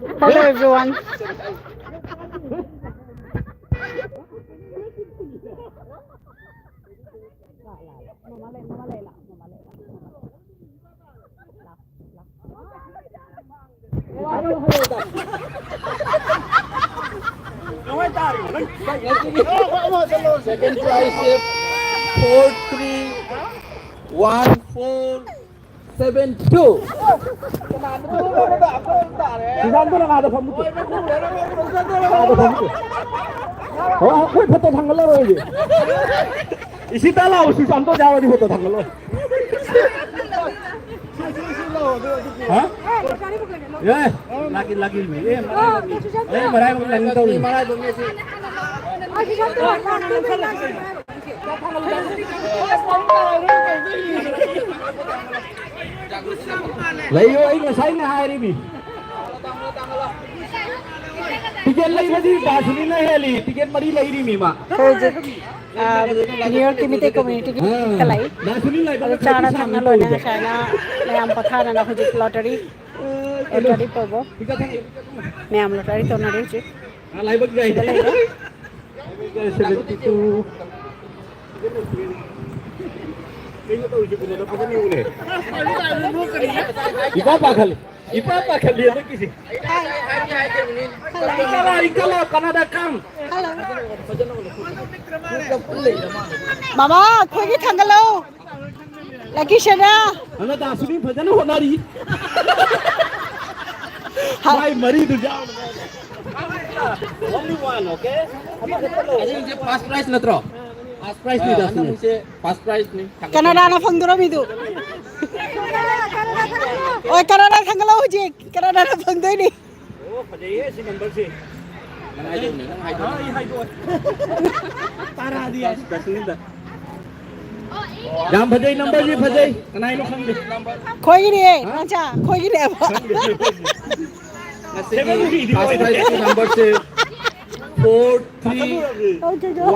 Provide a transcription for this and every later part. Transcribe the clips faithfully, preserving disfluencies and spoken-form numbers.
Hello, everyone. Second prize is four three one four seven two. ꯁꯨꯖꯥꯟꯗꯣ ꯅꯪ ꯑꯥꯗ ꯐꯝꯃꯨ꯫ ꯑꯥꯗ ꯐꯝꯃꯨ꯫ ꯑꯣ, ꯑꯩꯈꯣꯏ ꯐꯣꯇꯣ ꯊꯥꯡꯒꯠꯂꯔꯣꯏꯒꯦ꯫ ꯏꯁꯤꯇꯥ ꯂꯥꯛꯑꯣ, ꯁꯨꯖꯥꯟꯗꯣ ꯌꯥꯎꯔꯗꯤ ꯐꯣꯇꯣ ꯊꯥꯡꯒꯠꯂꯣ꯫ ꯍꯥ? ꯑꯦ, ꯂꯥꯛꯀꯦ, ꯂꯥꯛꯀꯦ꯫ ꯑꯦ, ꯑꯦ, ꯃꯔꯥꯏꯕꯛ ꯂꯥꯛꯀꯦ ꯇꯧꯔꯤ꯫ ꯂꯩꯌꯣ, ꯑꯩ ꯉꯁꯥꯏꯅ ꯍꯥꯏꯔꯤꯃꯤ꯫ ꯇꯤꯀꯦꯠ ꯂꯩꯕꯗꯤ ꯗꯥꯁꯨꯅꯤꯅ ꯍꯦꯜꯂꯤ꯫ ꯇꯤꯀꯦꯠ ꯃꯔꯤ ꯂꯩꯔꯤꯃꯤ ꯃꯥ꯫ ꯑꯩꯈꯣꯏ ꯍꯧꯖꯤꯛ, ꯑ, ꯅ꯭ꯌꯨ ꯌꯣꯔꯛꯀꯤ ꯃꯤꯇꯩ ꯀꯝꯃ꯭ꯌꯨꯅꯤꯇꯤꯒꯤ ꯑꯥ꯫ ꯀ ꯂꯩ꯫ ꯗꯥꯁꯨꯅꯤ ꯂꯩꯕ ꯑꯗꯨ ꯅꯠꯇ꯭ꯔꯗꯤ ꯆꯥꯅ ꯊꯛꯅ ꯁꯥꯟꯅ ꯂꯣꯏꯅ ꯇꯧꯔꯤꯗ꯫ ꯉꯁꯥꯏꯅ ꯃꯌꯥꯝ ꯄꯣꯊꯥꯅꯅ ꯍꯧꯖꯤꯛ ꯂꯣꯇꯔꯤ, ꯑ, ꯀꯩꯅꯣ, ꯂꯣꯇꯔꯤ ꯇꯧꯕ꯫ ꯇꯤꯀꯦꯠ ꯊꯥꯡꯒꯠꯂꯦ꯫ ꯃꯌꯥꯝ ꯂꯣꯇꯔꯤ ꯇꯧꯅꯔꯤ ꯍꯧꯖꯤꯛ꯫ ꯑꯥ, ꯂꯥꯏꯕꯛ ꯁꯤꯗ ꯂꯩꯔꯦ꯫ Seventy two. ꯀꯩꯅꯣ ꯇꯧꯔꯤꯁꯦ, ꯀꯩꯅꯣꯗ ꯐꯖꯅ ꯌꯦꯡꯉꯨꯅꯦ꯫ ꯏꯄꯥ ꯄꯥꯈꯠꯂꯦ꯫ ꯏꯄꯥ ꯄꯥꯈꯠꯂꯦ ꯍꯟꯗꯛꯀꯤꯁꯦ꯫ ꯏꯀꯥꯂꯥ, ꯏꯀꯥꯂꯥ, ꯀꯅꯥꯗ ꯀꯝ? ꯃꯃꯥ, ꯑꯩꯈꯣꯏꯒꯤ ꯊꯥꯡꯒꯠꯂꯛꯑꯣ꯫ ꯂꯛꯀꯤ ꯁꯦꯅꯥ꯫ ꯍꯟꯗꯛ ꯗꯥꯁꯨꯅꯤ ꯐꯖꯅ ꯍꯣꯠꯅꯔꯤ꯫ ꯍꯥ꯫ ꯃꯥꯏ ꯃꯔꯤꯗꯨ ꯌꯥꯎꯅ꯫ Only one, okay? ꯑꯁꯤꯁꯦ first prize ꯅꯠꯇ꯭ꯔꯣ? First prize ꯅꯤ, ꯗꯥꯁꯨꯅꯤ꯫ ꯍꯟꯗꯛꯁꯦ first prize ꯅꯤ꯫ ꯀꯅꯥꯅ ꯐꯪꯗꯣꯔꯃꯤꯗꯨ? ꯍꯣꯏ, ꯀꯅꯥꯅ ꯊꯥꯡꯒꯠꯂꯛꯑꯣ ꯍꯧꯖꯤꯛ? ꯀꯅꯥꯅ ꯐꯪꯗꯣꯏꯅꯤ? ꯑꯣ, ꯐꯖꯩꯌꯦ ꯁꯤ ꯅꯝꯕꯔꯁꯦ꯫ ꯅꯪ ꯍꯥꯏꯗꯣꯛꯎꯅꯦ, ꯅꯪ ꯍꯥꯏꯗꯣꯛꯎꯅꯦ꯫ ꯑꯥ, ꯑꯩ ꯍꯥꯏꯗꯣꯛꯑꯣ꯫ ꯇꯥꯔꯥꯗꯤ ꯌꯥꯏ꯫ ꯗꯥꯁꯨꯅꯤꯗ꯫ ꯌꯥꯝ ꯐꯖꯩ, ꯅꯝꯕꯔꯁꯤ ꯐꯖꯩ꯫ ꯀꯅꯥꯏꯅꯣ ꯈꯪꯗꯦ꯫ ꯑꯩꯈꯣꯏꯒꯤꯅꯦ, ꯍꯥ? ꯅꯆꯥ, ꯑꯩꯈꯣꯏꯒꯤꯅꯦꯕ꯫ ꯈꯪꯗꯦ꯫ ꯉꯁꯤꯒꯤ first prize ꯀꯤ ꯅꯝꯕꯔꯁꯦ four three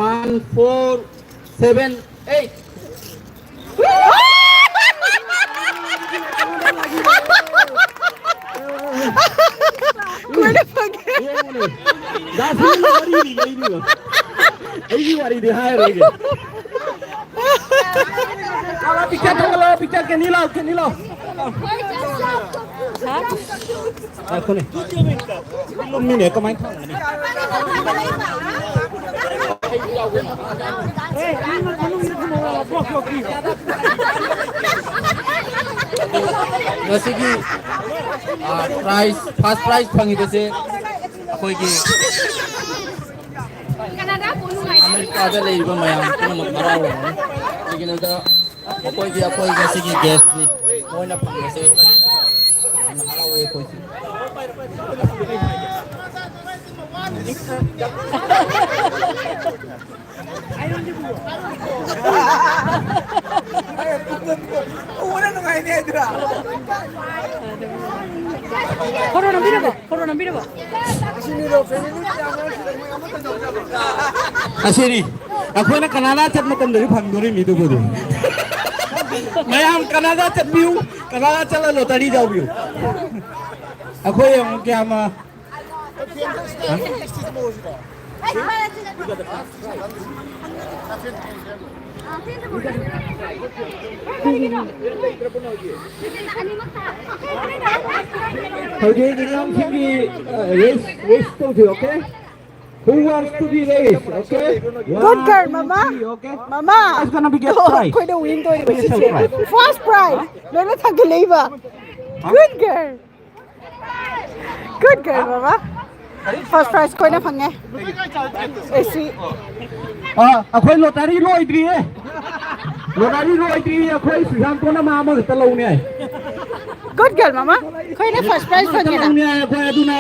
one four seven eight꯫ ꯑꯩꯈꯣꯏꯅ ꯐꯪꯉꯦ꯫ ꯌꯦꯡꯉꯨꯅꯦ꯫ ꯗꯥ ꯁꯤꯒꯤ ꯋꯥꯔꯤꯅꯤ ꯂꯩꯔꯤꯕ꯫ ꯑꯩꯒꯤ ꯋꯥꯔꯤꯗꯤ ꯍꯥꯏꯔꯣꯏꯒꯦ꯫ ꯂꯥꯛꯑꯣ, ꯄꯤꯛꯆꯔ ꯊꯥꯒꯠꯂꯛꯑꯣ, ꯄꯤꯛꯆꯔ ꯀꯦꯅꯤ ꯂꯥꯛꯑꯣ, ꯀꯦꯅꯤ ꯂꯥꯛꯑꯣ꯫ ꯉꯥꯏꯈꯣꯅꯦ꯫ ꯂꯨꯝꯃꯤꯅꯦ, ꯀꯃꯥꯏꯅ ꯊꯝꯒꯅꯤ? ꯉꯁꯤꯒꯤ, ꯑ, prize, first prize ꯐꯪꯉꯤꯕꯁꯦ ꯑꯩꯈꯣꯏꯒꯤ ꯑꯃꯦꯔꯤꯀꯥꯗ ꯂꯩꯔꯤꯕ ꯃꯌꯥꯝ ꯄꯨꯝꯅꯃꯛ ꯍꯔꯥꯎꯔꯝꯒꯅꯤ꯫ ꯀꯩꯒꯤꯅꯣꯗ ꯃꯈꯣꯏꯗꯤ ꯑꯩꯈꯣꯏ ꯉꯁꯤꯒꯤ guestꯅꯤ꯫ ꯃꯣꯏꯅ ꯐꯪꯕꯁꯦ ꯌꯥꯝꯅ ꯍꯔꯥꯎꯋꯦ ꯑꯩꯈꯣꯏꯁꯨ꯫ ꯎꯕꯅ ꯅꯨꯡꯉꯥꯏꯅꯤ ꯍꯥꯏꯗꯨꯔꯥ? ꯐꯣꯇꯣ ꯅꯝꯕꯤꯔꯕꯣ? ꯐꯣꯇꯣ ꯅꯝꯕꯤꯔꯕꯣ? ꯑꯁꯤꯅꯤ, ꯑꯩꯈꯣꯏꯅ ꯀꯅꯥꯗꯥ ꯆꯠꯄ ꯃꯇꯝꯗꯗꯤ ꯐꯪꯗꯣꯔꯤꯃꯤ ꯑꯗꯨꯕꯨꯗꯤ꯫ ꯃꯌꯥꯝ ꯀꯅꯥꯗꯥ ꯆꯠꯄꯤꯌꯨ, ꯀꯅꯥꯗꯥ ꯆꯠꯂ lottery ꯌꯥꯎꯕꯤꯌꯨ꯫ ꯑꯩꯈꯣꯏ ꯑꯃꯨꯛ ꯀꯌꯥꯝ, ꯑ, ꯍꯧꯖꯤꯛ ꯑꯉꯥꯡꯁꯤꯡꯒꯤ, ꯑ, race, race ꯇꯧꯁꯤ, okay? Who wants to be raised, okay? Good girl, one, two, mama. Three, okay? Mama. That's gonna be get prize. ꯑꯩꯈꯣꯏꯗ win ꯇꯧꯔꯤꯕ ꯁꯤꯁꯦ꯫ Special prize. First prize. ꯂꯣꯏꯅ ꯊꯥꯡꯒꯠꯂꯛꯏꯕ꯫ Good girl. Good girl, mama. First prize ꯑꯩꯈꯣꯏꯅ ꯐꯪꯉꯦ꯫ ꯑꯦ ꯁꯤ꯫ ꯑ, ꯑꯩꯈꯣꯏ lottery ꯂꯣꯏꯗ꯭ꯔꯤꯌꯦ꯫ Lottery ꯂꯣꯏꯗ꯭ꯔꯤꯌꯦ꯫ ꯑꯩꯈꯣꯏ ꯁꯨꯁꯥꯟꯇꯣꯅ ꯃꯥ ꯑꯃꯈꯛꯇ ꯂꯧꯅꯤ ꯍꯥꯏ꯫ Good girl, mama. ꯑꯩꯈꯣꯏꯅ first prize ꯑꯃꯈꯛꯇ ꯐꯪꯉꯦꯅ꯫ ꯂꯧꯅꯤ ꯍꯥꯏ ꯑꯩꯈꯣꯏ꯫ ꯑꯗꯨꯅ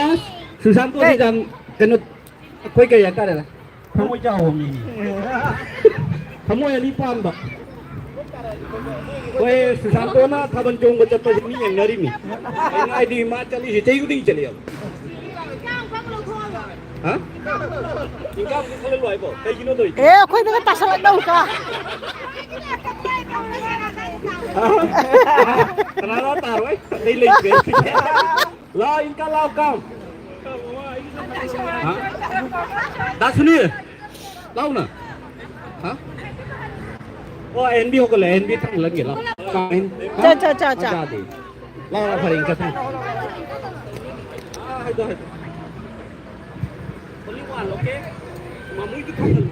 ꯁꯨꯁꯥꯟꯇꯣꯁꯤ ꯀꯩ? ꯌꯥꯝ ꯀꯩꯅꯣ ꯑꯩꯈꯣꯏ ꯀꯩ ꯍꯥꯏꯇꯥꯔꯦꯅꯦ? ꯊꯃꯣꯏ ꯆꯥꯎꯕ ꯃꯤꯅꯤ꯫ ꯊꯃꯣꯏ ꯑꯅꯤ ꯄꯥꯟꯕ꯫ ꯍꯣꯏ, ꯁꯨꯁꯥꯟꯇꯣꯅ ꯊꯥꯕꯜ ꯆꯣꯡꯕ ꯆꯠꯄꯁꯦ ꯃꯤ ꯌꯦꯡꯅꯔꯤꯃꯤ꯫ ꯀꯩꯅꯣ ꯍꯥꯏꯗꯤ ꯃꯥ ꯆꯠꯂꯤꯁꯦ ꯆꯍꯤ ꯈꯨꯗꯤꯡꯒꯤ ꯆꯠꯂꯦꯕ꯫ ꯍꯥ? ꯏꯟꯀꯝꯁꯦ ꯈꯜꯍꯜꯂꯣ ꯍꯥꯏꯕꯣ? ꯀꯩꯒꯤꯅꯣ ꯇꯧꯔꯤꯁꯦ? ꯑꯦ, ꯑꯩꯈꯣꯏꯗꯒ ꯇꯥꯁꯜꯂꯛꯅꯧꯀꯣ꯫ ꯀꯅꯥꯅꯣ ꯇꯥꯔꯣꯏ? ꯑꯩ ꯂꯩꯇ꯭ꯔꯦ꯫ ꯂꯥꯎ, ꯏꯟꯀꯝ ꯂꯥꯎ, ꯀꯝ꯫ ꯍꯥ? ꯗꯥ ꯁꯨꯅꯤꯜ, ꯂꯥꯎꯅ꯫ ꯍꯥ? ꯑꯣ, ꯑꯦꯟ ꯕꯤ ꯍꯧꯒꯠꯂꯦ, ꯑꯦꯟ ꯕꯤ ꯊꯥꯡꯒꯠꯍꯟꯒꯦ, ꯂꯥꯎ꯫ ꯀꯥꯡ-, ꯍꯥ? ꯆꯥ, ꯆꯥ, ꯆꯥ, ꯆꯥ꯫ ꯑꯥ, ꯆꯥꯗꯦ꯫ ꯂꯥꯎ, ꯂꯥꯎ, ꯐꯔꯦ, ꯆꯠꯊꯣꯛ꯫ ꯑꯥ, ꯍꯥꯏꯗꯣ, ꯍꯥꯏꯗꯣ꯫ Only one, okay? ꯃꯃꯨꯏꯗꯨ ꯊꯥꯡꯒꯠꯂꯨ꯫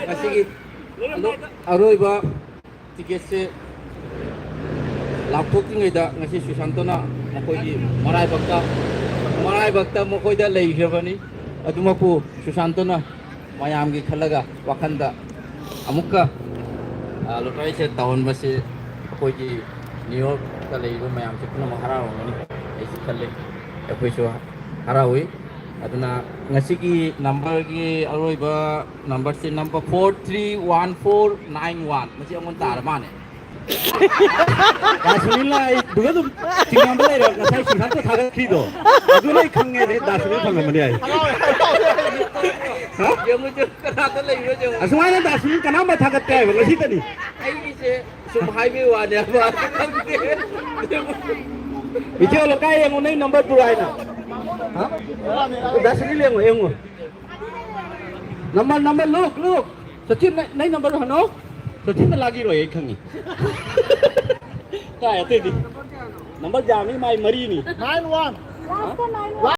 ꯉꯁꯤꯒꯤ ꯑꯔꯣꯏꯕ ꯇꯤꯀꯦꯠꯁꯦ ꯂꯥꯎꯊꯣꯛꯇ꯭ꯔꯤꯉꯩꯗ ꯉꯁꯤ ꯁꯨꯁꯥꯟꯇꯅ ꯃꯈꯣꯏꯒꯤ ꯃꯔꯥꯏꯕꯛꯇ, ꯃꯔꯥꯏꯕꯛꯇ ꯃꯈꯣꯏꯗ ꯂꯩꯈ꯭ꯔꯕꯅꯤ꯫ ꯑꯗꯨꯃꯛꯄꯨ ꯁꯨꯁꯥꯟꯇꯅ ꯃꯌꯥꯝꯒꯤ ꯈꯜꯂꯒ ꯋꯥꯈꯜꯗ ꯑꯃꯨꯛꯀ, ꯑ, ꯂꯣꯇꯔꯤꯁꯦ ꯇꯧꯍꯟꯕꯁꯤ ꯑꯩꯈꯣꯏꯒꯤ ꯅ꯭ꯌꯨ ꯌꯣꯔꯛꯇ ꯂꯩꯔꯤꯕ ꯃꯌꯥꯝꯁꯦ ꯄꯨꯝꯅꯃꯛ ꯍꯔꯥꯎꯔꯝꯒꯅꯤ ꯑꯩꯁꯨ ꯈꯜꯂꯤ꯫ ꯑꯩꯈꯣꯏꯁꯨ ꯍꯔꯥꯎꯏ꯫ ꯑꯗꯨꯅ ꯉꯁꯤꯒꯤ ꯅꯝꯕꯔꯒꯤ ꯑꯔꯣꯏꯕ ꯅꯝꯕꯔꯁꯦ number four three one four nine one꯫ ꯃꯁꯤ ꯑꯩꯉꯣꯟꯗ ꯇꯥꯔ ꯃꯥꯅꯦ꯫ ꯗꯥ ꯁꯨꯅꯤꯜꯅ ꯑꯩ ꯑꯗꯨꯒ ꯑꯗꯨꯝ ꯆꯤꯡꯅꯕ ꯂꯩꯔꯦ꯫ ꯉꯁꯥꯏ ꯁꯨꯁꯥꯟꯇ ꯊꯥꯒꯠꯈ꯭ꯔꯤꯗꯣ꯫ ꯑꯗꯨꯅ ꯑꯩ ꯈꯪꯉꯦ, ꯑꯗꯩ ꯗꯥ ꯁꯨꯅꯤꯜ ꯐꯪꯉꯝꯃꯅꯤ ꯑꯩ꯫ ꯍꯥ? ꯌꯦꯡꯉꯨ, ꯀꯅꯥꯗ ꯂꯩꯕ꯭ꯔꯣ ꯌꯦꯡꯉꯨ꯫ ꯑꯁꯨꯃꯥꯏꯅ ꯗꯥ ꯁꯨꯅꯤꯜ ꯀꯅꯥꯝꯕ ꯊꯥꯒꯠꯇꯦ ꯍꯥꯏꯕ ꯉꯁꯤꯗꯅꯤ꯫ ꯑꯩꯒꯤꯁꯦ ꯁꯨꯝ ꯍꯥꯏꯕꯩ ꯋꯥꯅꯦꯕ꯫ ꯈꯪꯗꯦ꯫ ꯏꯆꯦ ꯂꯩꯀꯥꯏ ꯌꯦꯡꯉꯨ, ꯅꯪ ꯅꯝꯕꯔ ꯇꯨ ꯍꯥꯏꯅ꯫ ꯍꯥ? ꯗꯥ ꯁꯨꯅꯤꯜ ꯌꯦꯡꯉꯨ, ꯌꯦꯡꯉꯨ꯫ Number, number, look, look. Sachin, ꯅꯪ, ꯅꯪ ꯅꯝꯕꯔ ꯍꯪꯉꯣ꯫ ꯁꯆꯤꯟꯅ ꯂꯥꯛꯈꯤꯔꯣꯏ, ꯑꯩ ꯈꯪꯉꯤ꯫ ꯇꯥꯏ, ꯑꯇꯩꯗꯤ꯫ ꯅꯝꯕꯔ ꯌꯥꯝꯃꯤ, ꯃꯥꯏ ꯃꯔꯤꯅꯤ꯫ Nine one.